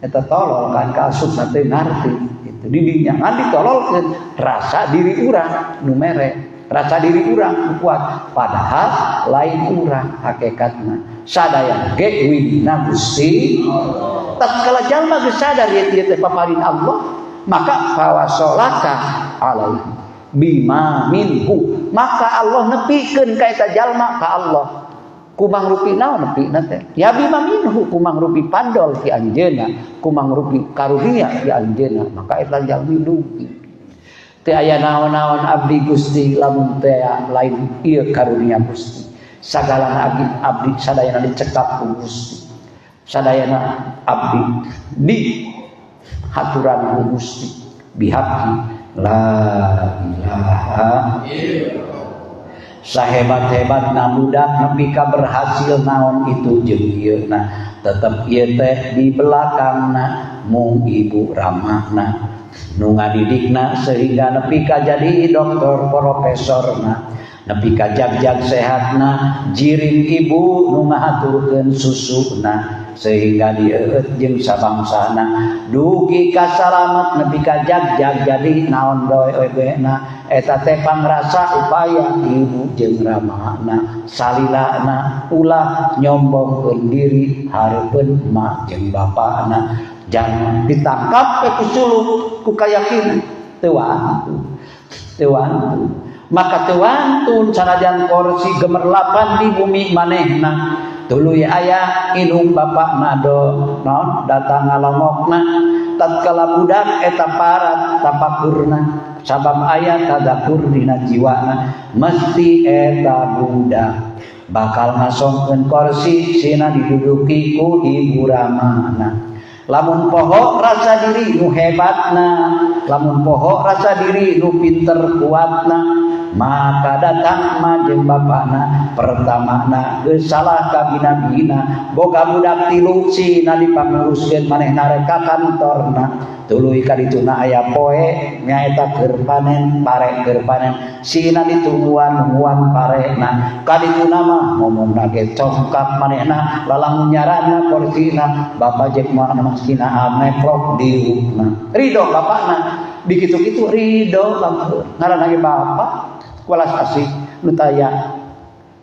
Eta tolol kan kaasupna teu ngarti itu di dinya, ngan ditololkeun rasa diri urang nu mere, rasa diri urang nu kuat, padahal lain urang hakikatna. Sadaya ge widina Gusti. Tatkala jalma geus sadar ieu teh paparin Allah, maka fawasolaka alaihi bima minhu, maka Allah nepikeun ka eta jalma ka Allah. Kumang rupi naon nepina teh? Ya bima minhu, kumang rupi pandol ti anjeunna, kumang rupi karunia ti anjeunna, maka eta jalmi dugi. Teu aya naon-naon abdi Gusti lamun teh lain ieu karunia Gusti. Sagalana abdi, abdi sadayana dicekap ku Gusti. Sadayana abdi di haturan ku Gusti. Bihaqi la ilaha illallah. Sahebat-hebatna budak nepi ka berhasil naon itu jeung ieu na, tetep ieu teh di belakangna mung ibu ramahna nu ngadidikna sehingga nepi ka jadi doktor profesorna, nepi ka jag-jag sehatna jirin ibu nu ngahaturkeun susuna sehingga dieueut jeung sabangsana dugi ka salamet nepi ka jag-jag jadi naon doe-doena eta teh pangrasa upaya ibu jeung ramana salilana ulah nyombongkeun diri hareupeun emak jeung bapana. Jangan ditangkap ku suluk ku kayakinan teu wantu, teu wantu. Maka teu wantun sanajan kursi gemerlapan di bumi manehna tuluy aya indung bapak nado naon datang ngalongokna tatkala budak eta parat tapakurna sabab aya tadakur dina jiwana mesti eta budak bakal ngasongkeun kursi sina diduduki ku ibu ramana. Lamun poho rasa diri nu hebatna, lamun poho rasa diri nu pinter kuatna, Maka datang ma jeung bapana pertamana geus salah kabina-bina boga budak tilu sina dipanguruskeun manehna rek ka kantorna tuluy ka dituna aya poe nyaeta keur panen pare keur panen sina ditungguan nungguan parena ka dituna mah ngomongna ge congkak manehna lalangnyaranna korsina bapa jeung mah sina ameprok diukna ridho bapana dikitu-kitu ridho ngaranna ge bapa welas asih nu taya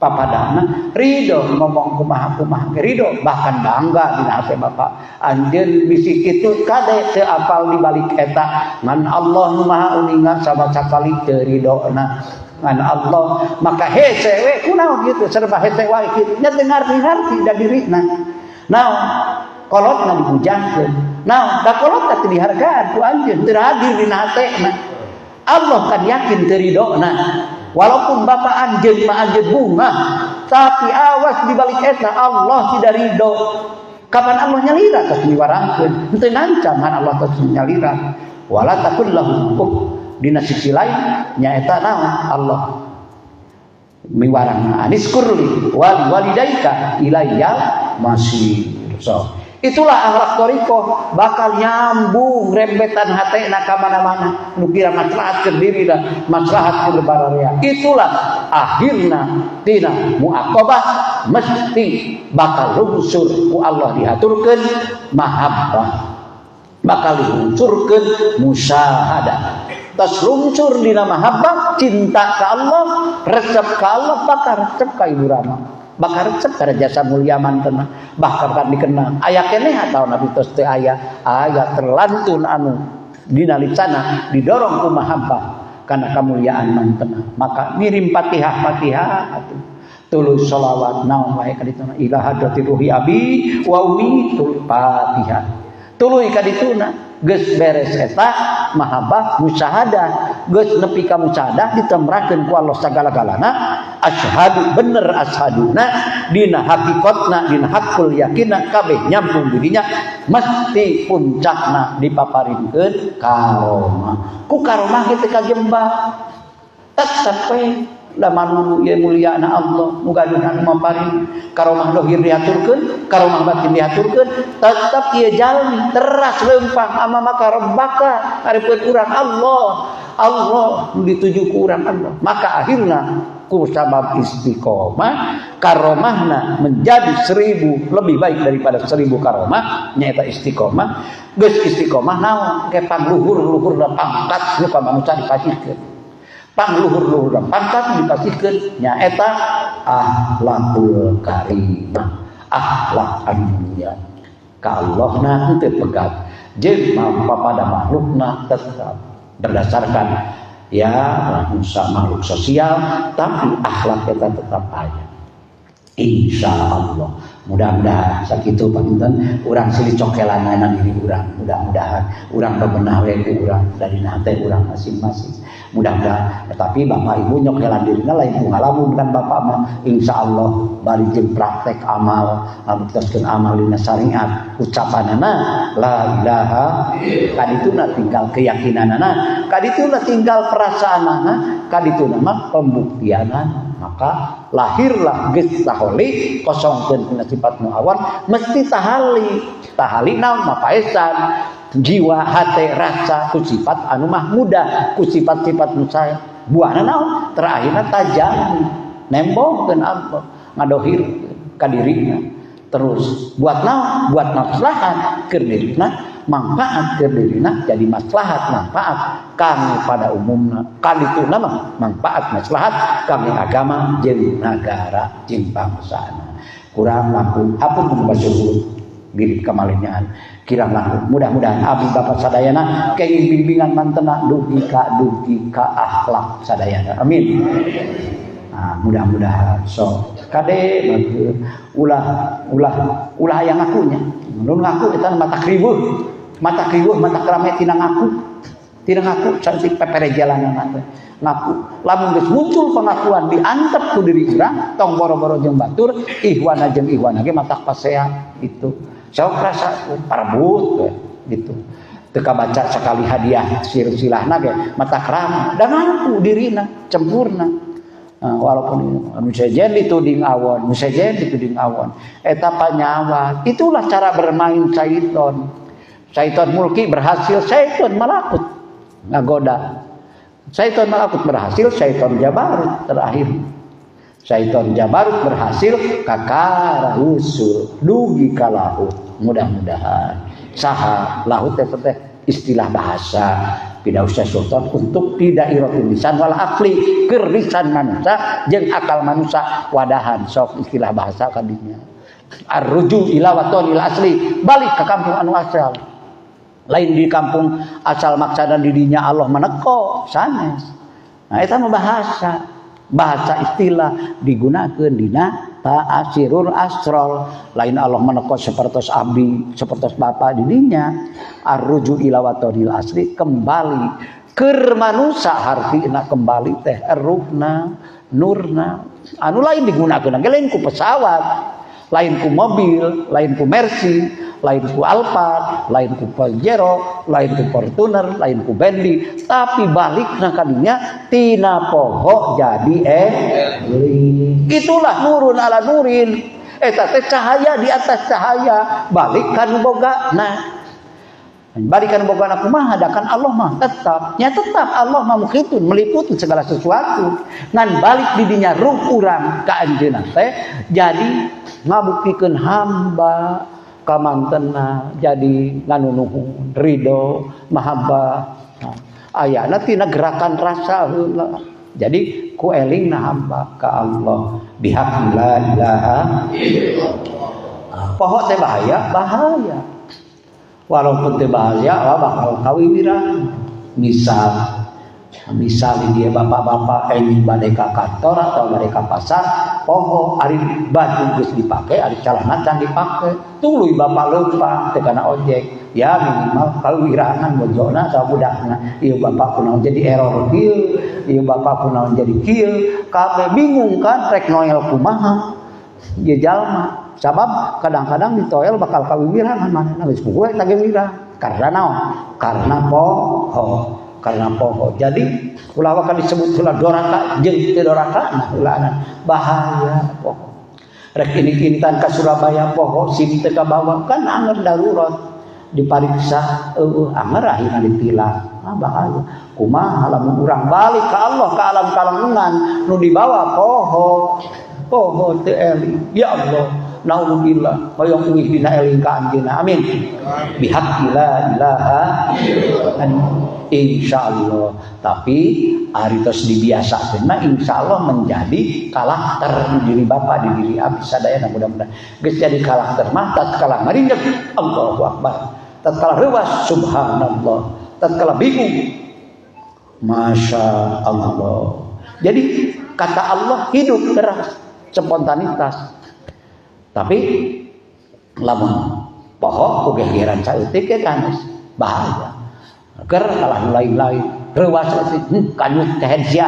papadana ridho ngomong kumaha-kumaha ridho bahkan bangga dina hate bapak anjeun bisi kitu kade teu apal di balik eta ngan Allah nu maha uninga sama sakali teu ridhona ngan Allah maka hese we kunaon kitu serba hese wae kitu nya teu ngarti-ngarti da dirina naon kolotna dibujangkeun naon da kolotna teu dihargaan ku anjeun teu hadir dina hatena Allah kan yakin teu ridhona walaupun bapak anjeun mah anjeun bunga tapi awas di balik eta Allah tidak ridho. Kapan Allah nyalira tos miwarangkeun henteu ngancam Allah tos nyalira wala takul lahu uf. Dina sisi lain nyaeta naon Allah miwarangna aniskurli wali walidaika ilayya masir. So itulah akhlak thariqah bakal nyambung rembetan hatena ka mana-mana nu kira maslahat keur diri dan maslahat keur bararea. Itulah akhirna tina muaqabah mesti bakal lungsur ku Allah dihaturkeun mahabbah bakal dilungsurkeun musyahadah. Tos lungsur dina mahabbah cinta ka Allah resep ka Allah bakal resep ka ibu rama bakal resep kada jasa mulia mantena bahkan kan dikenang aya keneh atawa nabi tos teu aya aya terlantun anu dina lisana didorong ku mahabbah kana kamuliaan mantena maka ngirim Fatihah Fatihah atuh tuluy sholawat naon wae ka dituna ila hadrati ruhi abi wa ummi tul Fatihah tuluy ka dituna geus beres eta mahabbah musyahadah geus nepi ka musyahadah ditemrakeun ku Allah sagala-galana asyhadu bener asyhaduna dina hakikatna dina hakul yakinna kabeh nyambung dirinya mesti puncakna dipaparinkeun karomah ku karomah kitu kajembah tetep we lamun ieu mulyana Allah nu gaduh anu maparin karomah dohir diaturkeun karomah batin diaturkeun tetep ieu jalmi teras leumpang ama maka rabbaka areupeun urang Allah Allah nu dituju ku urang Allah maka akhirna ku sabab istiqomah karomahna menjadi 1000 lebih baik daripada 1000 karomah nyaeta istiqomah geus istiqomah naon ke pangluhur-luhurna pangkat nu ka manusia dipasihkeun pangluhur-luhur pangkat dipasihkeun nyaeta akhlakul karimah akhlak anu mulia ka Allahna henteu pegat jeung pada makhlukna tetap berdasarkan ya manusia makhluk sosial tapi akhlak kita tetap aya. Insya Allah mudah-mudahan sakitu panginten urang silih cokelanana diri urang mudah-mudahan urang bebenah we ku urang dari hate urang masing-masing mudah-mudahan. Tetapi bapak ibu nyokelan dirina lain ku ngalamun kan bapak mah insya Allah bari jeung praktek amal ngabuktikeun amal dina syariat ucapanana la ilaha kadituna tinggal keyakinanana kadituna tinggal perasaanana kadituna mah pembuktianana maka lahirlah geus taholi kosongkeun tina sifat nu awan mesti tahali tahali naon mapaesan jiwa hate rasa ku sifat anu mahmudah ku sifat-sifat nu sae buahna naon terakhirna tajam nembongkeun Allah ngadohir ka dirina terus buat naon buat maslahat keur dirina manfaat keur dirina jadi maslahat manfaat kami pada umumna kalituna mah manfaat maslahat kami agama jeung nagara jeung bangsana kurang langkung ampun kumaha diri kamalinyan kirang langkung mudah-mudahan abdi bapak sadayana kenging bimbingan mantena dugi ka akhlak sadayana amin. Nah, mudah-mudahan so kade ulah ulah ulah aya ngakunya nu ngaku eta mata kriweuh mata krame tina ngaku cantik pepere jalanan teh ngaku lamun geus muncul pengakuan diantep ku diri urang tong boro-boro jeung batur ihwana jeung ihwana ge matak pasea itu sok rasa parebut gitu. Teu kabaca sakali hadiah silsilahna ge mata kerama da ngaku dirina cempurna. Nah, walaupun anu sejen dituding awon, nu sejen dituding awon, eta panyawat. Itulah cara bermain syaiton. Syaiton mulki berhasil, syaiton malakut ngagoda. Syaiton malakut berhasil, syaiton jabarut terakhir. Syaiton jabarut berhasil kakara usul dugi ka lahut. Mudah-mudahan saha lahut teh teh istilah bahasa tidak usah sultan untuk tidak irotin lisan wal akli keur lisan manusia jeung akal manusia wadahan sok istilah bahasa kadinya arruju ila watonil asli balik ke kampung anu asal lain di kampung asal maksadan didinya Allah meneko sanes. Nah eta mah bahasa istilah digunakeun dina ta'asirul asrol lain Allah meneko sepertos abdi sepertos bapa didinya arruju ila watonil asli kembali keur manusa hartina kembali teh ruhna nurna anu lain digunakeun ge lain ku pesawat lain ku mobil lain ku Mercy lain ku Alphard lain ku Pajero lain ku Fortuner lain ku Bentley tapi balikna kadinya tina poho jadi eling. Itulah nurun ala nurin eta teh cahaya di atas cahaya balik kan boga. Nah balikan boga kumaha da kan Allah mah tetap nya tetap Allah mah mukhitun meliputi segala sesuatu ngan balik di dinya ruh urang ka anjeunna teh jadi ngabuktikeun hamba kamantena jadi nganunuhun ridho mahabbah. Nah, ayana tina gerakan rasa heula jadi ku elingna hamba ka Allah bihaq la ilaha illallah. Poho teh bahaya bahaya walaupun teh bahaya bakal kawiwiran. Misal dia bapak-bapak enjing bade ka kantor atau bade ka pasar poho ari baju geus dipake ari calana can dipake tuluy bapak leumpang teh kana ojek ya minimal kawirangan bojona atawa budakna ieu bapak kunaon jadi error kieu ieu bapak kunaon jadi kieu kabeh bingung kan rek noel kumaha ieu jalma sabab kadang-kadang ditoel bakal kawiwirangan manehna geus poho eta ge wirang karena naon karena poho karena poho. Jadi ulah bakal disebut ulah doraka jeung teu doraka nah ulahna bahaya poho. Rek ini intan ka Surabaya poho sim teu kabawa kan anger darurat dipariksa eueuh anger akhirna ditilang. Ah bahaya. Kumaha lamun urang balik ka Allah ka alam kalangan nu dibawa poho. Poho teu eling. Ya Allah, naudzubillah hoyong uih dina eling ka anjeunna. Amin. Bihaqqi la ilaha illallah. Insyaallah. Tapi ari tos dibiasakeun mah insyaallah menjadi karakter di diri bapak di diri abdi sadayana mudah-mudahan geus jadi karakter mah tatkala ngarinjeg Allahu akbar tatkala reuwas subhanallah tatkala bingung Masya Allah. Jadi kata Allah hidup keras spontanitas tapi lamun poho ku gegeran saeutik kan bahaya ker kalah lain-lain reuwas kanyut kehed sia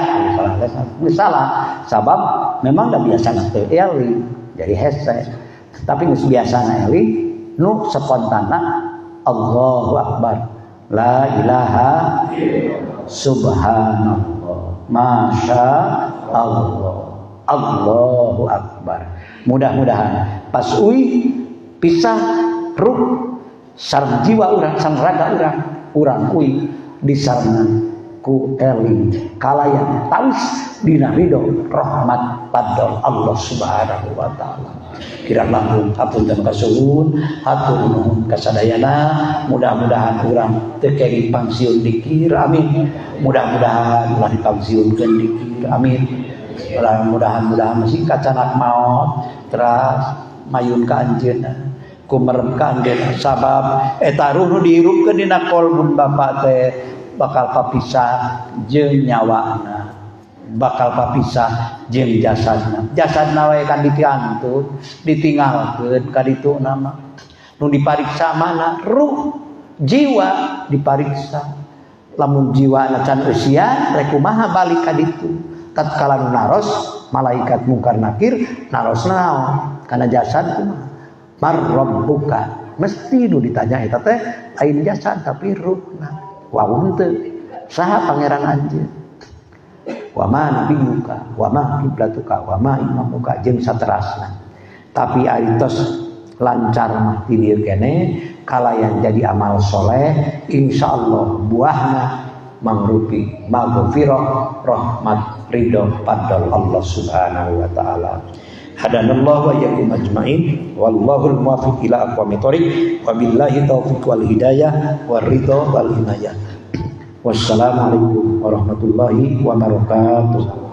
salah sabab memang dah biasa teu eling jadi hese tapi geus biasana eling nu spontana Allahu akbar la ilaha illallah subhanallah masya Allah Allahu akbar. Mudah-mudahan pas uih pisah ruh sareng jiwa urang sareng raga urang urang uih disarengan ku eling kalayan tawis dina ridho rahmat fadl Allah Subhanahu wa taala. Kirang langkung hapunten kasuhun hatur nuhun kasadayana mudah-mudahan urang teu kenging pangsiun dikir amin. Mudah-mudahan ulah dipangsiunkeun dikir amin. Mudah-mudahan masih kacanak maot teras mayun ka anjeunna kumerem ka anjeunna sabab eta ruh nu dihirupkeun dina kolbun bapak teh bakal papisah jeung nyawana bakal papisah jeung jasadna jasadna wae kan dipiantun ditinggalkeun ka ditu nama nu dipariksa mana ruh jiwa dipariksa lamun jiwana can eusian rek kumaha balik ka ditu tatkala nu naros malaikat mungkar nakir naros naon kana jasad kumaha mar rabbuka Mesti nu ditanya eta teh lain jasad tapi ruhna. Wawuh henteu. Saha pangeran anjeun? Wa ma nabiyuka wa ma qiblatuka wa ma imamuka jeung saterasna. Tapi ari tos lancar mah di dieu keneh kalayan jadi amal soleh, insyaallah buahna mangrupi maghfirah, rahmat, ridho fadl Allah Subhanahu wa taala. Hadanallahu wa iyyakum ajmain, wallahul muwaffiq ila aqwamit thoriq, wabillahi taufiq wal hidayah war ridho wal inayah. Wassalamualaikum warahmatullahi wabarakatuh.